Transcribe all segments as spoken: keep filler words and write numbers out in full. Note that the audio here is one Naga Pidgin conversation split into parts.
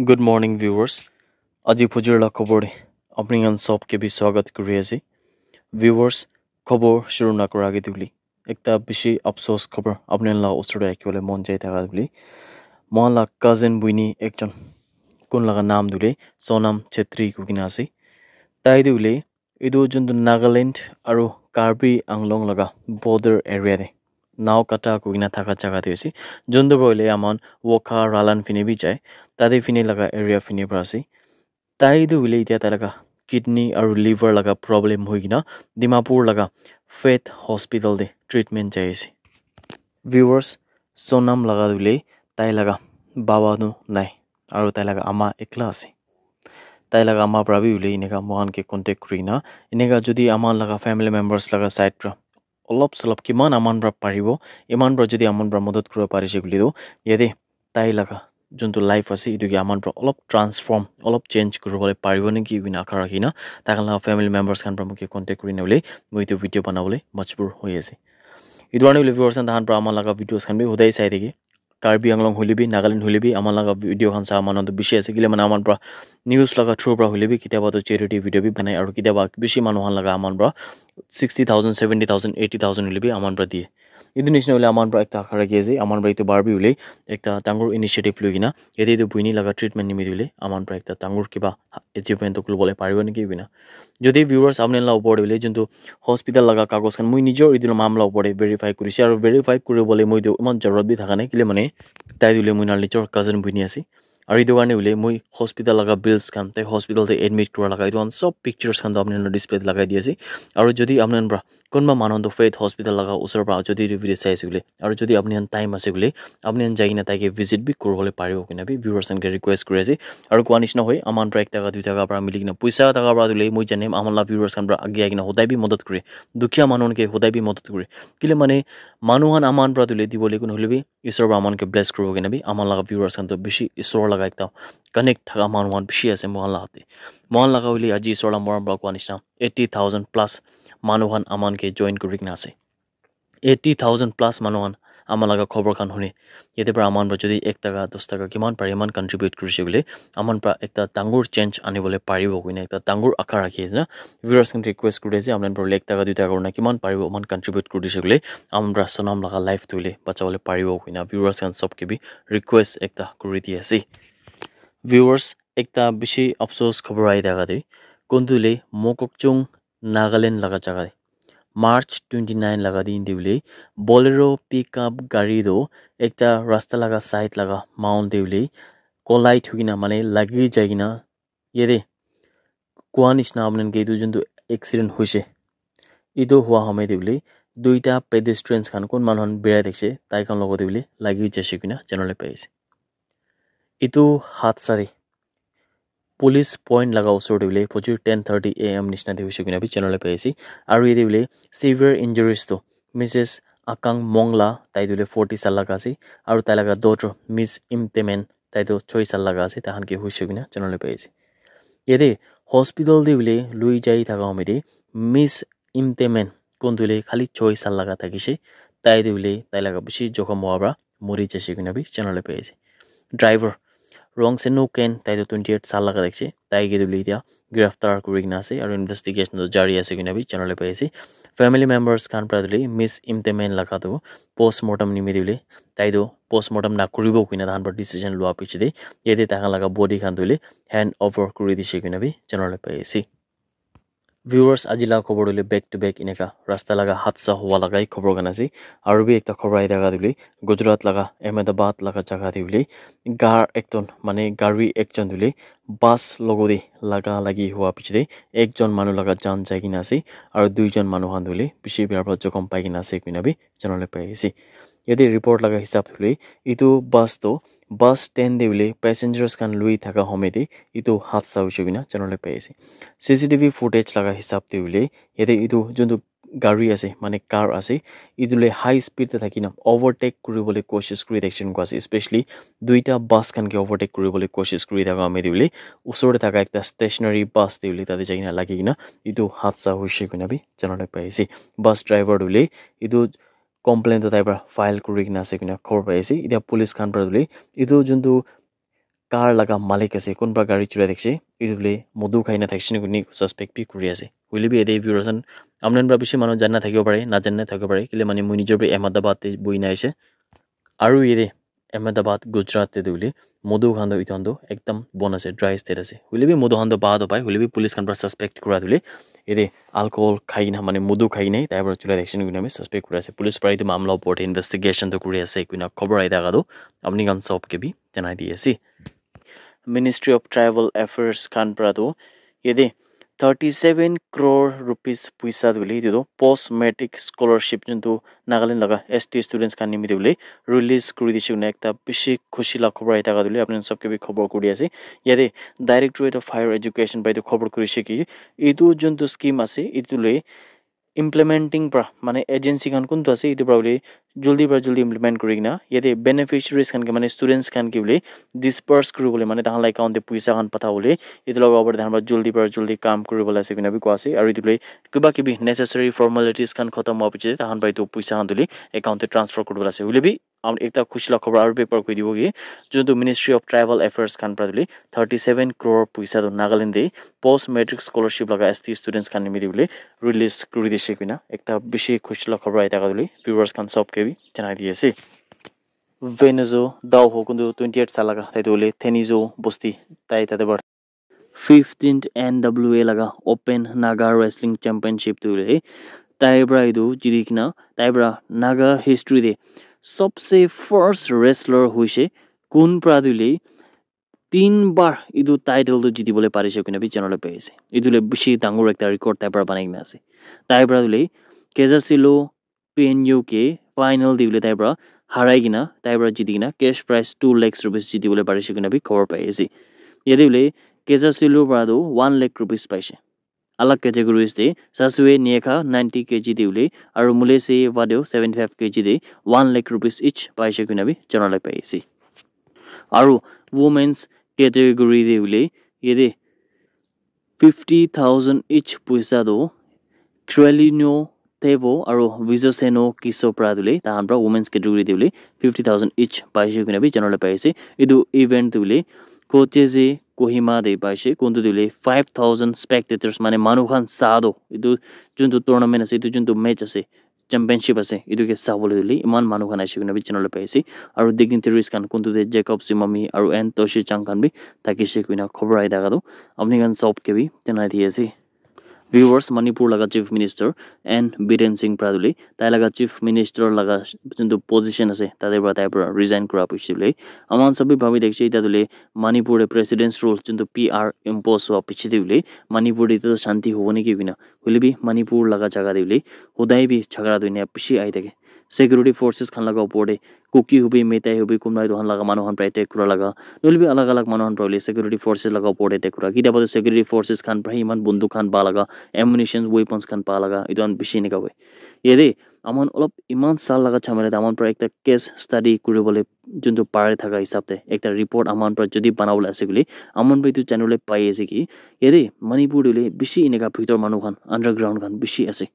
Good morning, viewers. Aji phujir la khobor te apni khan sob ke bi swagat kuri ase. Viewers, khobor shuru na kura age te hoile ekta bishi afsos khobor apni khan la usor te rakhi bole mon jai thaka hoile, moikhan la cousin buini ekjon, kun laga naam tu hoile Sonam Chetri koi kena ase. Tai tu hoile etu juntu Nagaland aru Karbi Anglong laga border area te Naokata koi kena thaka jaga te ase. Juntu para hoile aman Wokha Ralan phine bi jai, tate phine laga area phine para ase. Tai tu hoile etia tai laga kidney aru liver laga problem hoi kena Dimapur laga Faith Hospital te treatment jai ase. Viewers, Sonam laga tu hoile tai laga baba tu nai aru tai laga ama ekla ase. Tai laga ama para bi hoile eneka moikhan ke contact kuri kena, eneka jodi aman laga family members laga side para olop solop kiman aman para paribo, iman para jodi aman para madad kuribo parise koile tu, yate tai laga juntu life ase, etu ke aman para olop transform, olop change kuri bole paribo neki koi kena akha rakhi kena, tai khan laga family members khan para moi ke contact kuri kena hoile moi etu video bana bole majbur hoi ase. Etu karne hoile viewers khan, tai khan para aman laga videos khan bi hodai sai thake. Karbi Anglong hoile bi, Nagaland hoile bi, aman laga video khan sa manu tu bishi ase. Kile mane aman para news laga through para hoile bi, ketiaba tu charity video bi banai, aru ketiaba bishi manu khan laga aman para sixty thousand, seventy thousand, eighty thousand hoile bi aman para diye. Etu nisna hoile aman para ekta akha rakhi ase, aman para etu bar bi hoile ekta dangor initiative loi kena, yate etu buini laga treatment nimite hoile aman para ekta dangor kiba achievement tu kuri bole paribo neki koi kena. Jodi viewers apni khan la upor te hoile juntu hospital laga kagos khan moi nijor etu la mamla upor te verify kurise, aru verify kuri bole moi tu iman jarut bi thaka nai, kile mane tai tu hoile moi la nijor cousin buini ase. Aru etu karne hoile moi hospital laga bills khan, tai hospital te admit kura laga etu khan sob pictures khan tu apni khan la display te lagai di ase. Aru jodi apni khan para kunba manu tu Faith Hospital laga usor para jodi etu video sai ase koile, aru jodi apni khan time ase koile, apni khan jai kena tai ke visit bi kuri bole paribo koi kena bi viewers khan ke request kuri ase. Aru koa nisna hoi, aman para ek taka, dui taka para mili kena, poisa taka para tu hoile moi jane aman la viewers khan para age ahi kena hodai bi madad kure. Dukhiya manu khan ke hodai bi madad kure. Kile mane manu khan aman para tu hoile dibo le kun hoile bi Isor para aman ke bless kuribo koi kena bi aman laga viewers khan tu bishi Isor laga ekta connect thaka manu khan bishi ase moikhan laga te. Moikhan laga hoile aji Isor la morom para koa nisna eighty thousand plus manu khan aman ke join kuri kena ase. Eighty thousand plus manu khan ama laga khobor khan hune. Yate para aman para jodi ek taka, dos taka, kiman pare iman contribute kurise koile, aman para ekta dangor change ani bole paribo koina ekta dangor akha rakhi ase na. Viewers khan request kuri ase, aman para ek taka, dui taka kurina kiman paribo iman contribute kurise koile, aman para Sonam laga life tu hoile bacha bole paribo koina viewers khan sob ke bi request ekta kuri di ase. Viewers, ekta bishi afsos khobor ahi thaka te, kuntu le Mokokchung Nagaland laga jaga te March twenty nine laga din te hoile Bolero pickup gari tu ekta rasta laga side laga mount te hoile collide hoi kena mane lagi jai kena yate koa nisna apni khan ke etu juntu accident hoise, etu hua home te hoile duita pedestrians khan kun manu khan birai thakise tai khan logot te hoile lagi jaise koina janabole pai ase. Etu hadsa te police point laga usor te hoile phujir ten thirty A M nisna te hoise koina bi janabole pai ase. Aru yate hoile severe injuries tu Missus Akang Mongla, tai tu hoile forty sal laga ase, aru tai laga daughter Miss Imtemen, tai tu choi sal laga ase, tai khan ke hoise koina janabole pai ase. Yate hospital te hoile loi jai thaka home te Miss Imtemen kun tu hoile khali choi sal laga thakise, tai tu hoile tai laga bishi jokhom hua para mori jaise koina bi janabole pai ase. Driver Rongsenu Ken, tai tu twenty eight sal laga thakise, tai ke tu hoile etia giraftar kuri kena ase aru investigation tu jari ase koina bi janabole pai ase. Family members khan para tu hoile Miss Imtemen laga tu postmortem nimite hoile tai tu postmortem na kuribo koina tai khan para decision lua piche te yate tai khan laga body khan tu hoile hand over kuri dise koina bi janabole pai ase. Viewers, aji laga khobor tu hoile back to back eneka rasta laga hadsa hua laga hi khobor khan ase. Aru bi ekta khobor ahi thaka tu hoile Gujarat laga Ahmedabad laga jaga te hoile car ekjon mane gari ekjon tu hoile bus logot te laga lagi hua piche te ekjon manu laga jaan jai kena ase aru duijon manu khan tu hoile bishi bera para jokhom pai kena ase koina bi janabole pai ase. Yate report laga hisab te hoile etu bus tu bus stand te hoile passengers khan lui thaka home te etu hadsa hoise koina janabole pai ase. C C T V footage laga hisab te hoile yate etu juntu gari ase mane car ase, etu le high speed te thaki na overtake kuri bole koshish kuri thakise koa ase, especially duita bus khan ke overtake kuri bole koshish kuri thaka home te hoile usor te thaka ekta stationary bus te hoile tate jai kena lagi kena etu hadsa hoise koina bi janabole pai ase. Bus driver tu hoile etu complaint tu tai para file kuri kena ase koina khobor pai ase. Etia police khan para tu hoile etu juntu car laga malik ase, kunba gari chulai thakishe, etu bole modu khai na thakishe naki suspect bi kuri ase. Hoile bi yate viewers khan, apni khan para bishi manu jana thakibo pare, najana thakibo pare, kile mane moi nijor bi Ahmedabad te buhi na aise. Aru yate Ahmedabad, Gujarat te tu hoile modu khan toh etu khan toh ekdam bon ase, dry state ase. Hoile bi modu khan toh pa toh pai, hoile bi police khan para suspect kura tu hoile yate alcohol khai kena, mane modu khai kena tai para chulai thakishe naki suspect kuri ase. Police para etu mamla opor te investigation toh kuri ase koina khobor ahi thaka toh apni khan sob ke bi janai di ase. Ministry of Tribal Affairs khan para tu yate thirty seven crore rupees puisa tu hoile etu tu post matric scholarship juntu Nagaland laga S T students khan nimite bole release kuri dishe koina ekta bishi khushi la khobor ahi thaka tu hoile apni khan sob ke bi khobor kuri ase. Yate Directorate of Higher Education para etu khobor kurishe ki etu juntu scheme ase etu le implementing para mane agency khan kuntu ase etu para bole jaldi para jaldi implement kuri kena yate beneficiaries khan ke mane students khan ke bole disperse kuri bole mane tahan la account te puisa khan patha bole etu laga opor te tahan para jaldi para jaldi kam kuri bole ase koina bi koa ase aru etu le kiba kibi necessary formalities khan khatam hua piche tahan para etu puisa khan tu hoile account te transfer kuri bole ase. Hoile bi aru ekta khushi la khobor aru bi ekbar koi dibo ki juntu Ministry of Tribal Affairs khan para tu hoile thirty seven crore puisa tu Nagaland te post matric scholarship laga S T students khan nimite bole release kuri dishe koina ekta bishi khushi la khobor ahi thaka tu hoile viewers khan sob ke bi janai di ase. Venuzo Daoho kuntu twenty eight sal laga tai tu hoile Thenizo bosti tai tate para fifteenth N W A laga Open Naga Wrestling Championship tu hoile tai para etu jiti kena tai para Naga history te sobse first wrestler hoise kun para tu hoile tin bar etu title tu jiti bole parishe koina bi janai bole pai ase. Etu le bishi dangor ekta record tai para banai kena ase. Tai para tu hoile Kezasilo P N U ke final te hoile tai para harai kena tai para jiti kena cash prize two lakhs rupees jiti bole parishe koina bi khobor pai ase. Yate hoile Kezasilo para tu one lakh rupees paishe. Alag categories te Sasue Niekha ninety K G te hoile aru Mulese Vadeo seventy five K G te one lakh rupees each paishe koina bi janai pai ase. Aru women's category te hoile yate fifty thousand each puisa tu Krelino Tevo aru Vizoseno Kiso para tu hoile tahan para women's category te hoile fifty thousand each paishe koina bi janai pai ase. Etu event tu hoile Kocheze Kohima te paishe kuntu tu hoile five thousand spectators mane manu khan sa tu etu juntu tournament ase etu juntu match ase championship ase etu ke sabole tu hoile eman manu khan aishe koina bi janai pai ase. Aru dignitaries khan kuntu te Jacob Simami aru N Toshi Chang khan bi thakishe koina khobor ahi thaka tu apni khan sob ke bi janai di ase. Viewers, Manipur laga Chief Minister N Biren Singh para tu hoile tai laga Chief Minister laga juntu position ase tate para tai para resign kura piche hoile aman sob bi bhabi thakishe etia tu hoile Manipur te President's Rule juntu P R impose hua piche te hoile Manipur te tu shanti hobo naki koina hoile bi Manipur laga jaga te hoile hodai bi jhagara tu enia bishi ahi thake. Security forces khan laga opor te Kuki hobi, Meitei hobi, kunba etu khan laga manu khan para attack kura laga, nohoile bi alag alag manu khan para hoile security forces laga opor te attack kura. Kitia ba tu security forces khan para hi eman bunduk khan pa laga, ammunitions, weapons khan pa laga, etu khan bishi enika hoi. Yate aman olop eman sal laga jhamela te aman para ekta case study kuri bole juntu pare thaka hisab te ekta report aman para jodi bana bole ase koile aman para etu jani bole pai ase ki yate Manipur te hoile bishi enika bhitor manu khan underground khan bishi ase.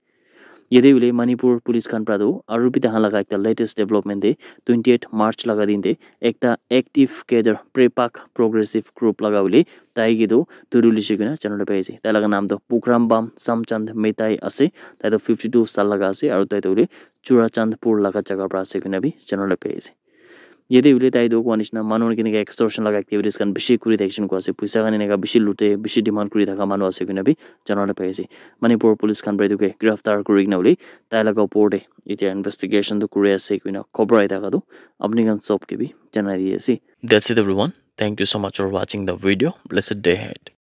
Yate hoile Manipur police khan para tu aru bi tahan laga ekta latest development te twenty eight March laga din te ekta active cadre Prepak Progressive Group laga hoile tai ke tu thuri lishe koina jana pai ase. Tai laga naam tu Pukram Bam Samchand Meitei ase. Tai tu fifty two sal laga ase aru tai tu hoile Churachandpur laga jaga para ase koina bi jana pai ase. Yate hoile tai tu koa nishina manu khan ke extortion laga activities khan bishi kuri thakishe koa ase. Puisa khan enika bishi lute, bishi demand kuri thaka manu ase koina bi jana pai ase. Manipur police khan para etu ke giraftar kuri kena hoile tai laga opor te etia investigation tu kuri ase koina khobor ahi thaka tu apni khan sob ke bi janai di ase. That's it everyone. Thank you so much for watching the video. Blessed day ahead.